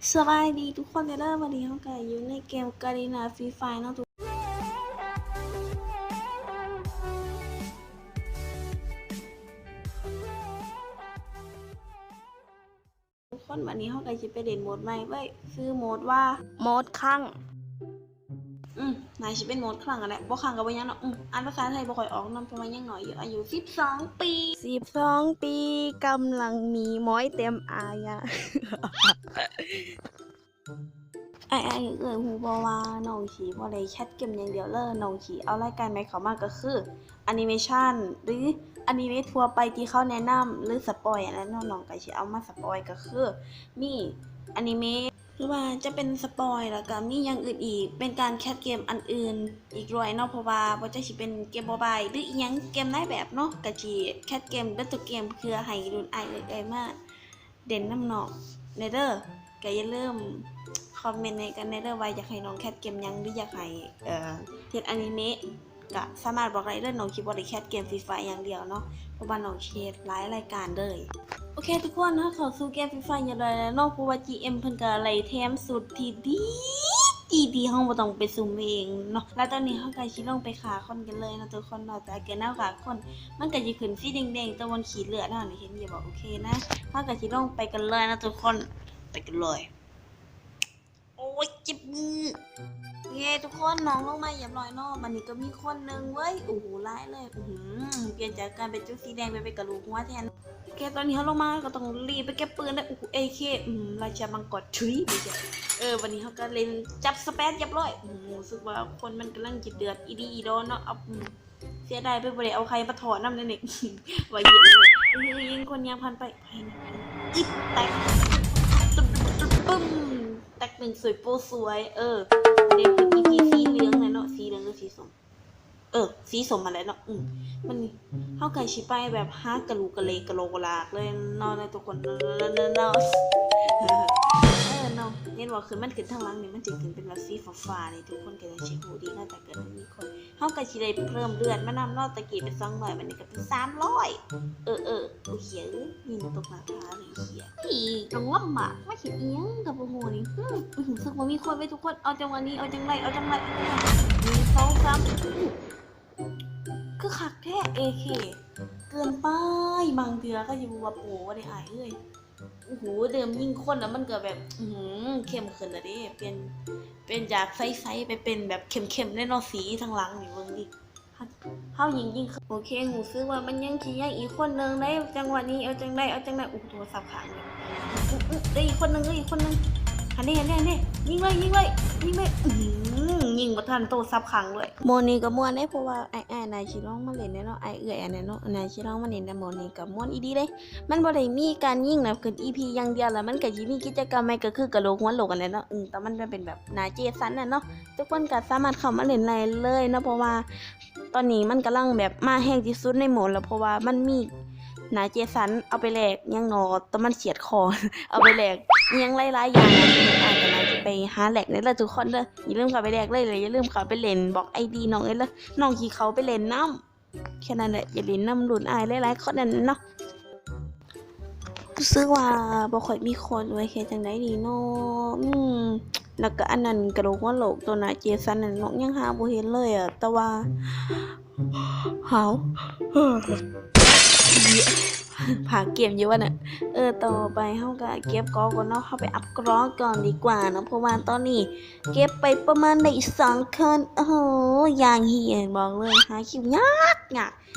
ສະບາຍດີທຸກຄົນເດີ ວັນນີ້ເຮົາກໍຢູ່ໃນເກມ Garena Free Fire ເນາະ ທຸກ ທຸກຄົນ. ວັນນີ້ເຮົາກໍຊິໄປຫຼິ້ນໂໝດໃໝ່ເວີ້ຍ ຊື່ໂໝດວ່າໂໝດຄັ້ງ. ອືມ ໜ້າຊິເປັນໂໝດຄັ້ງຫັ້ນແຫຼະ ບໍ່ຄັ້ງກໍບໍ່ຫຍັງເນາະ. ອືມ ອ່ານພາສາໄທບໍ່ຄ່ອຍອອກນຳ ເພາະວ່າຍັງນ້ອຍຢູ່ ອາຍຸສິບສອງປີ ສິບສອງປີ ກຳລັງມີມອຍເຕັມອາຍະ. ອ້າຍໆ ເອື້ອຍໆ ຮູ້ບໍ່ວ່ານ້ອງຊິບໍ່ໄດ້ແຄດເກມຢ່າງດຽວເລີຍ ນ້ອງຊິເອົາລາຍການໃໝ່ເຂົ້າມາ ກໍຄື ແອນິເມຊັນ ຫຼື ອານິເມະທົ່ວໄປທີ່ເຂົາແນະນຳ ຫຼື ສະປອຍຫັ້ນແຫຼະເນາະ. ນ້ອງກໍຊິເອົາມາສະປອຍ ກໍຄືມີອານິເມະ ຫຼືວ່າຈະເປັນສະປອຍ ແລ້ວກໍມີຢ່າງອື່ນອີກ ເປັນການແຄດເກມອັນອື່ນອີກດ້ວຍເນາະ ເພາະວ່າບໍ່ຈັກຊິເປັນເກມໂມບາຍ ຫຼື ອີ່ຫຍັງເກມຫຼາຍແບບເນາະ ກໍຊິແຄດເກມເບິດທຸກເກມ ເພື່ອໃຫ້ລຸ້ນອ້າຍເອື້ອຍໆ ມາ ເດັ່ນນຳນ້ອງແດ່ເດີ. ກໍຢ່າລືມຄອມເມັນໃຫ້ກັນແດ່ເດີວ່າຢາກໃຫ້ນ້ອງແຄດເກມຫຍັງ ຫຼື ຢາກໃຫ້ ເອີ ເຮັດອານິເມະ ກໍສາມາດບອກໄດ້ເດີ. ນ້ອງຊິບໍ່ໄດ້ແຄດເກມ Free Fire ຢ່າງດຽວເນາະ ເພາະວ່ານ້ອງຊິເຮັດຫຼາຍລາຍການເລີຍ. ໂອເຄທຸກຄົນ ເຮົາເຂົ້າສູ່ເກມ Free Fire ຮຽບຮ້ອຍແລ້ວເນາະ ເພາະວ່າ ຈີເອັມ ເພິ່ນກໍໄລ່ແຖມຊຸດທີ່ດີ ທີ່ ທີ່ເຮົາບໍ່ຕ້ອງໄປສຸ່ມເອງເນາະ. ແລ້ວຕອນນີ້ເຮົາກໍຊິລົງໄປຂ້າຄົນກັນເລີຍເນາະທຸກຄົນເນາະ. ຈາກແກ່ນຳຂ້າຄົນ ມັນກໍຊິຂຶ້ນສີແດງໆ ແຕ່ວ່າຂີດເລືອດເຮົານີ້ ເຫັນຢູ່ບໍ່? ໂອເຄນະ ເຮົາກໍຊິລົງໄປກັນເລີຍນະທຸກຄົນ ໄປກັນເລີຍ. ໂອ້ຍ ເຈັບມື. ໂອເຄທຸກຄົນ ນ້ອງລົງມາຮຽບຮ້ອຍເນາະ. ບັດນີ້ກໍມີຄົນໜຶ່ງເວີ້ຍ ໂອ້ໂຫ ຫຼາຍເລີຍ ອື ປ່ຽນຈາກການເປັນຈຸດສີແດງໄປເປັນກະໂຫຼກຫົວແທນ. ໂອເຄ ຕອນນີ້ເຮົາລົງມາ ເຮົາກໍຕ້ອງລີບໄປເກັບປືນເດີ ໂອ້ໂຫ ເອເຄ ອື ລາຊະມັງກອນ ທຣີ ເອີ ບັດນີ້ເຮົາກໍຫຼິ້ນຈັບສະແປດຮຽບຮ້ອຍ. ໂອ້ໂຫ ຮູ້ສຶກວ່າຄົນມັນກຳລັງຈະເດືອດອີ່ດີອີ່ດໍເນາະ ອື ເສຍດາຍໄປບໍ່ໄດ້ເອົາໄຂ່ມາທອດນຳເດ້ນີ້ ວ່າເຢັນເລີຍ. ຍິງຄົນຍາງພັນໄປ ໄປນະ ໄປນະ ອຶບ ແຕກ ປຶ້ມ ແຕກໜຶ່ງ ສວຍໂປ້ສວຍ. ເອີ ເດ ອີພີສີເຫຼືອງແຫຼະເນາະ ສີເຫຼືອງ ຫຼື ສີສົ້ມ ເອີ ສີສົ້ມຫັ້ນແຫຼະເນາະ. ອື ມັນ ເຮົາກໍຊິໄປແບບຫາກະລູກະເລກະໂຫຼກະລາກເລີຍເນາະ ທຸກຄົນເນາະ. ເອີ ເນາະ ເຫັນບໍ່ ຄືມັນຂຶ້ນທາງຫຼັງນີ້ ມັນຊິຂຶ້ນເປັນແບບສີຟ້າໆ ນີ້ ທຸກຄົນກໍຍັງຊິຮູ້ດີເນາະ ແຕ່ເກີດມັນມີຄົນ ເຮົາກໍຊິໄດ້ເພີ່ມເລືອດມານຳເນາະ ແຕ່ກີ້ເປັນສອງຮ້ອຍ ບັດນີ້ກໍເປັນສາມຮ້ອຍ. ເອີ ເອີ ໂອ້ຍ ເຮີ້ຍ ຍິງຕົກໜ້າຜາເລີຍ ເຮີ້ຍ ອີ ຕ້ອງລຳບາກ ມາເຮັດອີ່ຫຍັງກໍບໍ່ຮູ້ນີ້. ອື ຮູ້ສຶກວ່າມີຄົນເວີ້ຍທຸກຄົນ ເອົາຈັງຫວະນີ້ ເອົາຈັ່ງໃດ ເອົາຈັ່ງໃດ ເອົາຈັ່ງໃດ ໜຶ່ງ ສອງ ສາມ ໂອ້ ຄືຄັກແທ້ ເອເຄ ເກີນໄປ ບາງເທື່ອກໍຊິບໍ່ວ່າໂປເດ້ ອ້າຍເອີຍ. ໂອ້ໂຫ ເລີ່ມຍິງຄົນແລ້ວມັນກໍແບບ ອື ເຂັ້ມຂຶ້ນແລ້ວເດ້ ປ່ຽນ ປ່ຽນຈາກໃສໆ ໄປເປັນແບບເຂັ້ມໆ ເລີຍເນາະ ສີທາງຫຼັງນີ້ ເບິ່ງດິ ເຮົາ ເຮົາຍິງ ຍິງ ໂອເຄ ຮູ້ສຶກວ່າມັນຍັງຊິຍັງອີກຄົນໜຶ່ງເດ້ ຈັງຫວະນີ້ ເອົາຈັ່ງໃດ ເອົາຈັ່ງໃດ ໂອ້ ໂທລະສັບຄ້າງເລີຍ ອື ອື ເອີ ອີກຄົນໜຶ່ງ ເອີ ອີກຄົນໜຶ່ງ ຫັ້ນເດ້ ຫັ້ນເດ້ ຫັ້ນເດ້ ຍິງເລີຍ ຍິງເລີຍ ຍິງເລີຍ ອື ຍິງບໍ່ທັນ ໂທລະສັບຄ້າງເລີຍ. ໂໝດນີ້ກໍມ່ວນເດ້ ເພາະວ່າອ້າຍໆ ນາຍຊິລອງມາຫຼິ້ນແດ່ເນາະ ອ້າຍເອື້ອຍອັນນັ້ນເນາະ ນາຍຊິລອງມາຫຼິ້ນນຳໂໝດນີ້ ກໍມ່ວນອີ່ຫຼີເດ້. ມັນບໍ່ໄດ້ມີການຍິງນະ ຂຶ້ນອີພີຢ່າງດຽວ ແລ້ວມັນກໍຊິມີກິດຈະກຳໃໝ່ ກໍຄືກະໂຫຼກຫົວໂຫຼກຫັ້ນແຫຼະເນາະ ອື ແຕ່ມັນຈະເປັນແບບໜ້າເຈສັນຫັ້ນເນາະ ທຸກຄົນກໍສາມາດເຂົ້າມາຫຼິ້ນໄດ້ເລີຍເນາະ ເພາະວ່າຕອນນີ້ມັນກຳລັງແບບມາແຮງທີ່ສຸດໃນໂໝດແລ້ວ ເພາະວ່າມັນມີໜ້າເຈສັນ ເອົາໄປແລກຫຍັງເນາະ ແຕ່ມັນສຽດຄໍ ເອົາໄປແລກອີ່ຫຍັງຫຼາຍໆຢ່າງ ອ້າຍກໍໜ້າຈະໄປຫາແລກເດີ ທຸກຄົນເດີ ຢ່າລືມເຂົ້າໄປແລກເລີຍ ແລະຢ່າລືມເຂົ້າໄປຫຼິ້ນ ບອກໄອດີນ້ອງເອີຍເດີ ນ້ອງຊິເຂົ້າໄປຫຼິ້ນນຳ. ແຄ່ນັ້ນແຫຼະ ຢ່າຫຼິ້ນນຳລຸ້ນອ້າຍຫຼາຍໆຄົນນັ້ນເນາະ ຮູ້ສຶກວ່າບໍ່ຄ່ອຍມີຄົນເວີ້ຍ ເຮັດຈັ່ງໃດດີເນາະ ອື ແລ້ວກໍອັນນັ້ນກະໂຫຼກຫົວໂຫຼກ ໂຕໜ້າເຈສັນນັ້ນເນາະ ຍັງຫາບໍ່ເຫັນເລີຍອະ ແຕ່ວ່າ ຫາວ ພາກເກມຢູ່ວ່ານະ ເອີ ຕໍ່ໄປເຮົາກໍເກັບເກາະກ່ອນເນາະ ເຮົາໄປອັບເກາະກ່ອນດີກວ່າເນາະ ເພາະວ່າຕອນນີ້ ເກັບໄປປະມານໄດ້ສອງຄົນ ໂອ້ໂຫ ຢ່າງເຫື່ອຍ ບອກເລີຍ ຫາຄິວຍາກ ຍາກ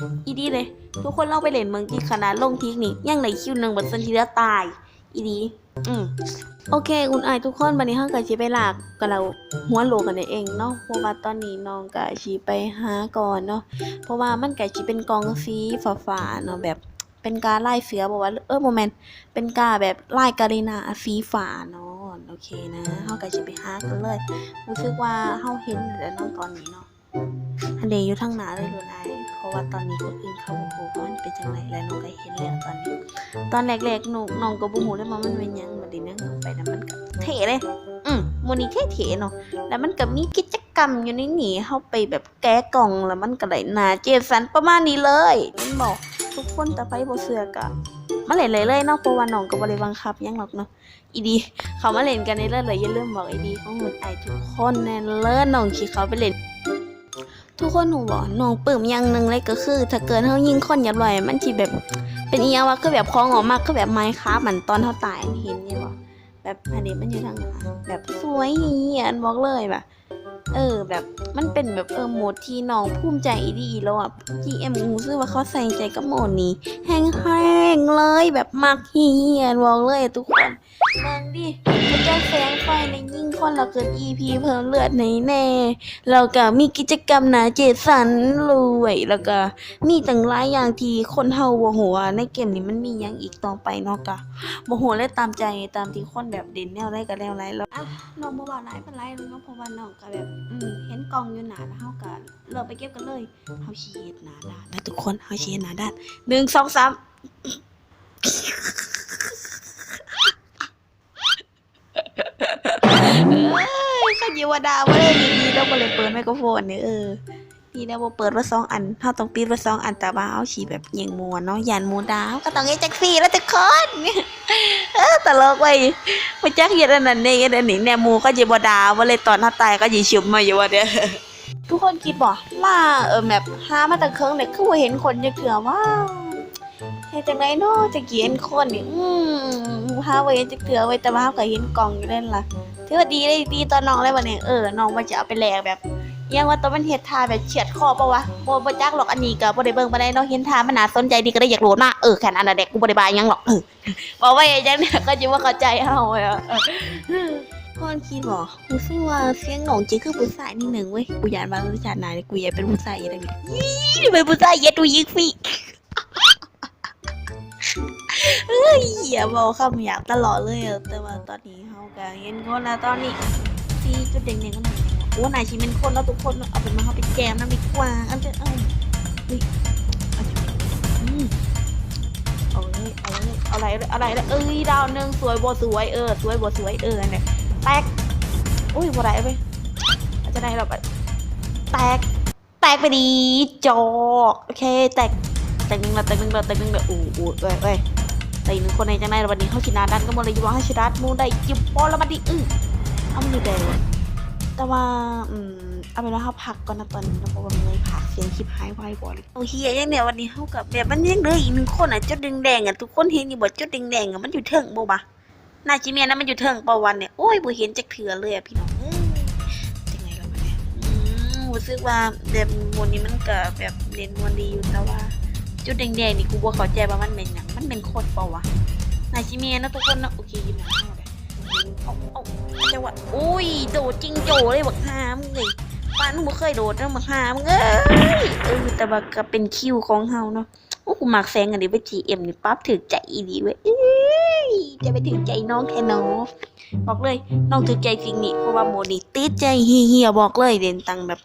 ອີ່ຫຼີເລີຍ ທຸກຄົນລອງໄປຫຼິ້ນເບິ່ງຕິ ຂະໜາດລົງທິກນີ້ ຍັງໄດ້ຄິວໜຶ່ງ ບັດສ່ວນທີ່ເຫຼືອຕາຍອີ່ຫຼີ ອື ໂອເຄ ອຸ້ນອາຍທຸກຄົນ ບັດນີ້ເຮົາກໍຊິໄປລາກກະເຫຼົາຫົວໂຫຼກກັນເອງເນາະ ເພາະວ່າຕອນນີ້ນ້ອງກໍຊິໄປຫາກ່ອນເນາະ ເພາະວ່າມັນກໍຊິເປັນກ່ອງສີຟ້າໆເນາະ ແບບ ເປັນກາລາຍເສືອບໍ່ວ່າ ເອີ ບໍ່ແມ່ນ ເປັນກາແບບລາຍກາລີນາສີຟ້າເນາະ ໂອເຄນະ ເຮົາກໍຊິໄປຫາກັນເລີຍ ຮູ້ສຶກວ່າເຮົາເຫັນແລ້ວເນາະ ຕອນນີ້ເນາະ ອັນເດ ຢູ່ທາງໜ້າເລີຍລຸ້ນອ້າຍ ເພາະວ່າຕອນນີ້ຄົນອື່ນເຂົາບໍ່ຮູ້ວ່າມັນເປັນຈັ່ງໃດ ແລ້ວນ້ອງກໍເຫັນແລ້ວຕອນນີ້ ຕອນແລກໆ ນ້ອງ ນ້ອງກໍບໍ່ຮູ້ເລີຍວ່າມັນແມ່ນຫຍັງ ບັດນີ້ນະ ເຂົ້າໄປແລ້ວມັນກໍເທ່ເດ້ ອື ໝູ່ນີ້ເທ່ໆເນາະ ແລ້ວມັນກໍມີກິດຈະກຳຢູ່ໃນນີ້ ເຮົາໄປແບບ ແກະກ່ອງແລ້ວມັນກໍໄດ້ໜ້າເຈສັນປະມານນີ້ເລີຍ ແມ່ນບໍ່? ທຸກຄົນ ຖ້າໃຜບໍ່ເຊື່ອກໍ ມາເຫຼັ້ນໄດ້ເລີຍເນາະ ເພາະວ່ານ້ອງກໍບໍ່ໄດ້ບັງຄັບຫຍັງດອກເນາະ. ອີດີ ເຂົ້າມາເຫຼັ້ນກັນໄດ້ເລີຍ ແລະຢ່າລືມບອກອີດີຂອງໝູ່ອ້າຍທຸກຄົນແດ່ເລີຍ ນ້ອງຊິເຂົ້າໄປເຫຼັ້ນ. ທຸກຄົນຮູ້ບໍ່ ນ້ອງປຶ້ມຢ່າງໜຶ່ງເລີຍ ກໍຄືຖ້າເກີດເຮົາຍິງຄົນຮຽບຮ້ອຍ ມັນຊິແບບ ເປັນອີ່ຫຍັງວະ ຄືແບບຂອງອອກມາ ຄືແບບ Minecraft ມັນຕອນເຮົາຕາຍ ເຫັນຢູ່ບໍ່? ແບບ ອັນນີ້ມັນຢູ່ທາງ ແບບສວຍເຫືອນ ບອກເລີຍວ່າ ເອີ ແບບ ມັນເປັນແບບ ເອີ ໂໝດທີ່ນ້ອງພູມໃຈອີ່ຫຼີແລ້ວອະ ຈີເອັມ ຮູ້ສຶກວ່າເຂົາໃສ່ໃຈກັບໂໝດນີ້ແຮງໆເລີຍ ແບບມັກເຫືອນ ບອກເລີຍທຸກຄົນ. ເບິ່ງດິ ເຂົາເຈົ້າແສງໄຟນີ້ ຍິງຄົນລະເກີດ ອີພີ ເພີ່ມເລືອດໃຫ້ແດ່ ແລ້ວກະມີກິດຈະກຳໜ້າເຈສັນດ້ວຍ ແລ້ວກະມີຕັ້ງຫຼາຍຢ່າງທີ່ຄົນເຮົາບໍ່ຮູ້ວ່າໃນເກມນີ້ມັນມີຫຍັງອີກຕໍ່ໄປເນາະ ກະບໍ່ຮູ້ແຫຼະ ຕາມໃຈ ຕາມທີ່ຄົນແບບເຫຼັ້ນແນວໃດກະແນວນັ້ນແຫຼະ. ອ່ະ ນ້ອງບໍ່ເວົ້າຫຼາຍປານໃດດອກເນາະ ເພາະວ່ານ້ອງກະແບບ ອືມ ເຫັນກ່ອງຢູ່ໜ້າ ແລ້ວເຮົາກະເລີ່ມໄປເກັບກັນເລີຍ. ເຮົາຊິເຮັດໜ້າດ່ານນະທຸກຄົນ ເຮົາຊິເຮັດໜ້າດ່ານ ໜຶ່ງ ສອງ ສາມ ເອີຍ ເຂົາຊິວ່າດ່າບໍ່ໄດ້ ດີໆ ເຮົາບໍ່ໄດ້ເປີດໄມໂຄຣໂຟນນີ້ ເອີ ດີແລ້ວບໍ່ເປີດເບິດສອງອັນ ເຮົາຕ້ອງປິດເບິດສອງອັນ ແຕ່ວ່າເຮົາຊິແບບແຍງມ່ວນເນາະ ຢ້ານໝູ່ດ່າ ເຮົາກໍຕ້ອງເຮັດຈັ່ງຊີ້ລະທຸກຄົນ ເອີ ຕະຫຼົກເວີຍ ບໍ່ຈັກເຮັດອັນນັ້ນເຮັດອັນນີ້ແນ່ ໝູ່ເຂົາຊິບໍ່ດ່າບໍ່ເລີຍ ຕອນເຮົາຕາຍເຂົາຊິຊຸບມາຢູ່ບໍ່ເດີ? ທຸກຄົນຄິດບໍ່ ມາ ເອີ ແບບຫາມາຕັ້ງເຄິ່ງແລ້ວ ຄືບໍ່ເຫັນຄົນຈັກເທື່ອວະ? ເຮັດຈັ່ງໃດເນາະ ຈັ່ງຊິເຫັນຄົນນີ້ ອືມ ຫາບໍ່ເຫັນຈັກເທື່ອເວີຍ ແຕ່ວ່າເຮົາກໍເຫັນກ່ອງຢູ່ເດ້ລະ ຖືວ່າດີເດ້ ດີຕໍ່ນ້ອງເລີຍບັດນີ້ ເອີ ນ້ອງວ່າຈະເອົາໄປແລກແບບ ອີ່ຫຍັງວະ ຕອນມັນເຮັດທ່າແບບເຊືອດຄໍເປົ່າວະ ບໍ່ ບໍ່ຈັກດອກ ອັນນີ້ກໍບໍ່ໄດ້ເບິ່ງປານໃດເນາະ ເຫັນທ່າມັນໜ້າສົນໃຈດີ ກໍເລີຍຢາກໂຫຼດມາ ເອີ ແຄ່ນັ້ນນະແຫຼະ ກູບໍ່ໄດ້ວ່າຫຍັງດອກ ເອີ ເວົ້າໄວ້ຫຍັງນີ້ ເຂົາຊິບໍ່ເຂົ້າໃຈເຮົາ ເອີ ກ່ອນຄິດບໍ່ ຮູ້ສຶກວ່າສຽງນ້ອງຊິຄືຜູ້ຊາຍນິດໜຶ່ງເວີຍ ກູຢ້ານວ່າເອີ ຊາດໜ້ານີ້ ກູຢາກເປັນຜູ້ຊາຍອີກແລ້ວນີ້ ອີ ເປັນຜູ້ຊາຍເຫຢີຍດຜູ້ຍິງຟຣີ ເອີຍ ເວົ້າຄຳຫຍາບຕະຫຼອດເລີຍ ແຕ່ວ່າຕອນນີ້ເຮົາກໍເຫັນຄົນແລ້ວ ຕອນນີ້ ສີຈຸດແດງໆ ມັນແມ່ນຫຍັງວະ ໂອ້ ໜ້າຊິແມ່ນຄົນເນາະທຸກຄົນເນາະ ເອົາເປັນວ່າເຮົາໄປແຈມນຳດີກວ່າ ອັນເດີ ເອີ ເຮີ້ຍ ອືມ ເອົາເລີຍ ເອົາເລີຍ ເອົາໄດ້ເລີຍ ເອົາໄດ້ເລີຍ ເອີຍ ດາວໜຶ່ງ ສວຍບໍ່ສວຍ ເອີ ສວຍບໍ່ສວຍ ເອີ ອັນນີ້ ແຕກ ໂອ້ຍ ບໍ່ໄດ້ເວີຍ ອາດຈະໄດ້ແລ້ວ ແຕກ ແຕກໄປດີ ຈອກ ໂອເຄ ແຕກ ແຕກໜຶ່ງລະ ແຕກໜຶ່ງລະ ແຕກໜຶ່ງລະ ໂອ້ ໂອ້ ເອີຍ ເອີຍ ແຕກໜຶ່ງຄົນ ເຮັດຈັ່ງໃດລະບັດນີ້ ເຮົາຊິໜ້າດ່ານກັນບໍ່ລະ ຢູ່ວ່າເຮົາຊິດັດໝູ່ໄດ້ຫຼືບໍ່ລະບັດນີ້ ອື ເອົາມັນຢູ່ໃດວະ ແຕ່ວ່າ ອືມ ເອົາເວລາເຮົາພັກກ່ອນນະຕອນນີ້ເນາະ ເພາະວ່າເມື່ອຍພາກ ສຽງຄລິບຫາຍໄວບໍ່ເລີຍ ເອົາເຫຍຫຍັງແດ່ບັດນີ້ ເຮົາກໍແບບ ມັນຍັງເຫຼືອອີກໜຶ່ງຄົນອະ ຈຸດແດງໆ ອະ ທຸກຄົນເຫັນຢູ່ບໍ່ ຈຸດແດງໆ ອະ ມັນຢູ່ເທິງບໍ່ວະ? ໜ້າຊິແມ່ນນະ ມັນຢູ່ເທິງເປົ່າວັນນີ້ ໂອ້ຍ ບໍ່ເຫັນຈັກເທື່ອເລີຍອະ ພີ່ນ້ອງເອີຍ ຈັ່ງໃດລະບັດນີ້ ອືມ ຮູ້ສຶກວ່າແບບໂໝດນີ້ມັນກະແບບເຫຼັ້ນມ່ວນດີຢູ່ ແຕ່ວ່າຈຸດແດງໆນີ້ ກູບໍ່ເຂົ້າໃຈວ່າມັນແມ່ນຫຍັງ ມັນແມ່ນຄົນເປົ່າວະ ໜ້າຊິແມ່ນເນາະທຸກຄົນເນາະ ໂອເຄ ຢູ່ໜ້າເຮົາເດ້ ເອົາ ເອົາ ຈັງຫວະ ໂອ້ຍ ໂດດຈິງໂຈ້ເລີຍບັກຫ່າມຶງເອີຍ ປານມຶງບໍ່ເຄີຍໂດດນະບັກຫ່າມຶງເອີຍ ເອີ ແຕ່ວ່າກະເປັນຄິວຂອງເຮົາເນາະ ໂອ້ ກູມັກແສງອັນນີ້ເວີຍ ຈີເອັມນີ້ປັບຖືກໃຈອີ່ຫຼີເວີຍ ເອີຍ ຈະໄປຖືກໃຈນ້ອງແທ້ໜໍ ບອກເລີຍ ນ້ອງຖືກໃຈສິ່ງນີ້ ເພາະວ່າໂໝດນີ້ຕິດໃຈເຫ້ຍໆ ບອກເລີຍ ເຫຼັ້ນຕັ້ງແບບ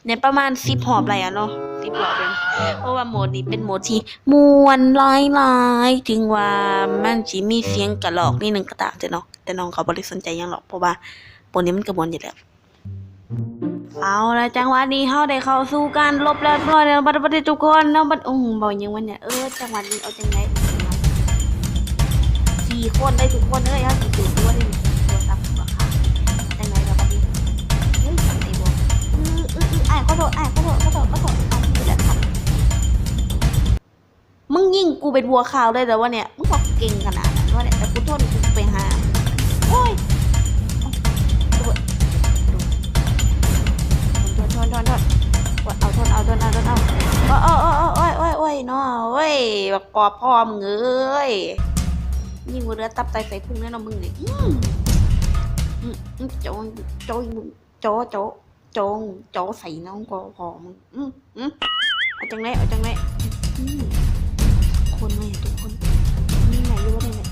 ໃນປະມານສິບຮອບໄດ້ອະເນາະ ສິບຮອບເລີຍ ເພາະວ່າໂໝດນີ້ເປັນໂໝດທີ່ມ່ວນຫຼາຍໆ ເຖິງວ່າມັນຊິມີສຽງກະລອກນິດໜຶ່ງກໍຕາມແຕ່ເນາະ ແຕ່ນ້ອງກໍບໍ່ໄດ້ສົນໃຈຫຍັງດອກ ເພາະວ່າໂໝດນີ້ມັນກໍມ່ວນຢູ່ແລ້ວ. ເອົາລະ ຈັງຫວະນີ້ເຮົາໄດ້ເຂົ້າສູ່ການລົບລຽບຮ້ອຍແລ້ວ ບັດ ບັດນີ້ທຸກຄົນເນາະ ບັດ ອື ເວົ້າຫຍັງວະເນຍ ເອີ ຈັງຫວະນີ້ເອົາຈັ່ງໃດ ສີ່ຄົນໄດ້ທຸກຄົນເອີຍ ເຮົາຊິສູ້ຕົວໄດ້ ໂທລະສັບຕົວຂ້າງ ຈັ່ງໃດລະບັດນີ້ ເຮີ້ຍ ໄດ້ບໍ່ ອື ອື ອື ອ້າຍ ຂໍໂທດ ອ້າຍ ຂໍໂທດ ຂໍໂທດ ຂໍໂທດ ອ້າຍ ບໍ່ໄດ້ຂັບ ມຶງຍິງກູເປັນບົວຂາວເລີຍແລ້ວວະເນຍ ມຶງວ່າກູເກັ່ງຂະໜາດນັ້ນວະເນຍ ແຕ່ກູທົນ ກູໄປຫາ ໂອ້ຍ ໂອ້ຍ ໂອ້ຍ ໂອ້ຍ ເອົາ ທົນເອົາ ທົນເອົາ ໂອ້ຍ ໂອ້ຍ ໂອ້ຍ ໂອ້ຍ ໂອ້ຍ ເນາະ ໂອ້ຍ ບັກປອບພໍ່ມຶງເອີຍ ຍິງບໍ່ເຫຼືອຕັບໄຕໄສ້ພຸງແນ່ເນາະມຶງນີ້ ອື ອື ອື ໂຈະ ໂຈະ ໂຈະ ໂຈະໃສ່ນ້ອງພໍ່ ພໍ່ມຶງ ອືມ ອືມ ເອົາຈັ່ງໃດ ເອົາຈັ່ງໃດ ອືມ ຄົນໃໝ່ທຸກຄົນ ມີໃໝ່ຢູ່ບໍ່ນີ້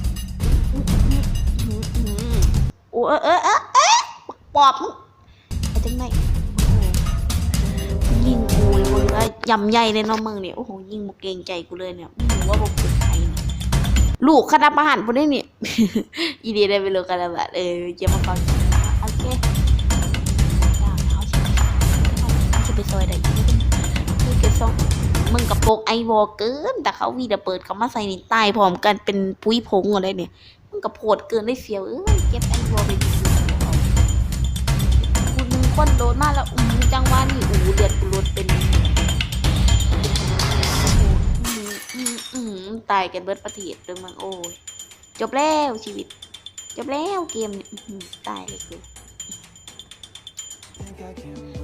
ອືມ ອືມ ອືມ ອືມ ໂອ້ ເອີ ເອີ ເອີ ເອີ ປອບ ເອົາຈັ່ງໃດ ໂອ້ ຍິງກູບໍ່ເຫຼືອ ຢຳໃຫຍ່ເລີຍເນາະ ມຶງນີ້ ໂອ້ໂຫ ຍິງບໍ່ເກງໃຈກູເລີຍເນຍ ບໍ່ຮູ້ວ່າບໍ່ເປັນໃຜ ລູກຄະນະປະຫານພຸ້ນເດ້ນີ້. ຍິນດີໄດ້ເປັນລູກຄະນະບາດ ເອີ ຢ່າມາເຂົ້າ ໂອເຄ ເຮົາຊິ ເຮົາຊິໄປຊ່ອຍໄດ້ຢູ່ ເຮົາຊິໄປຊ່ອຍໄດ້ຢູ່ ເກັບສອງ ມຶງກະປົກໄອວໍເກີນ ຖ້າເຂົາມີລະເບີດເຂົ້າມາໃສ່ນີ້ ຕາຍພ້ອມກັນເປັນປຸ໋ຍຜົງເລີຍນີ້ ມຶງກະໂພດເກີນເລີຍ ເຟຍເອີຍ. ເກັບໄອວໍໄປດີໆ ກູໜຶ່ງຄົນໂດດມາແລ້ວ ອື ຈັງຫວະນີ້ ອູ ເລືອດກູລົດເປັນ ອື ອື ອື ຕາຍກັນເບິດປະເທດເດີມຶງ. ໂອ້ຍ ຈົບແລ້ວຊີວິດ ຈົບແລ້ວເກມນີ້ ອື ຕາຍເລີຍກູ.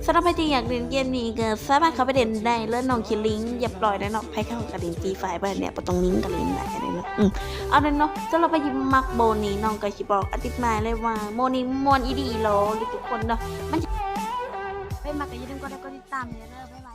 ສຳລັບໃຜທີ່ຢາກຫຼິ້ນເກມນີ້ກໍສາມາດເຂົ້າໄປຫຼິ້ນໄດ້ເລີຍ ນ້ອງຂີ້ລິງຮຽບຮ້ອຍແລ້ວເນາະ. ໃຜເຂົາກໍຫຼິ້ນ Free Fire ໄປແນວບໍ່ຕ້ອງຍິງກໍຫຼິ້ນໄດ້ເນາະ. ອື ເອົາແນ່ເນາະ ສຳລັບໃຜທີ່ມັກໂໝດນີ້ ນ້ອງກໍຊິບອກອະທິບາຍເລີຍວ່າ ໂໝດນີ້ມ່ວນອີ່ຫຼີອີ່ຫຼໍເລີຍທຸກຄົນເນາະ. ມັນ ໃຜມັກກໍຢ່າລືມກົດໄລກົດຕິດຕາມໃຫ້ເດີ.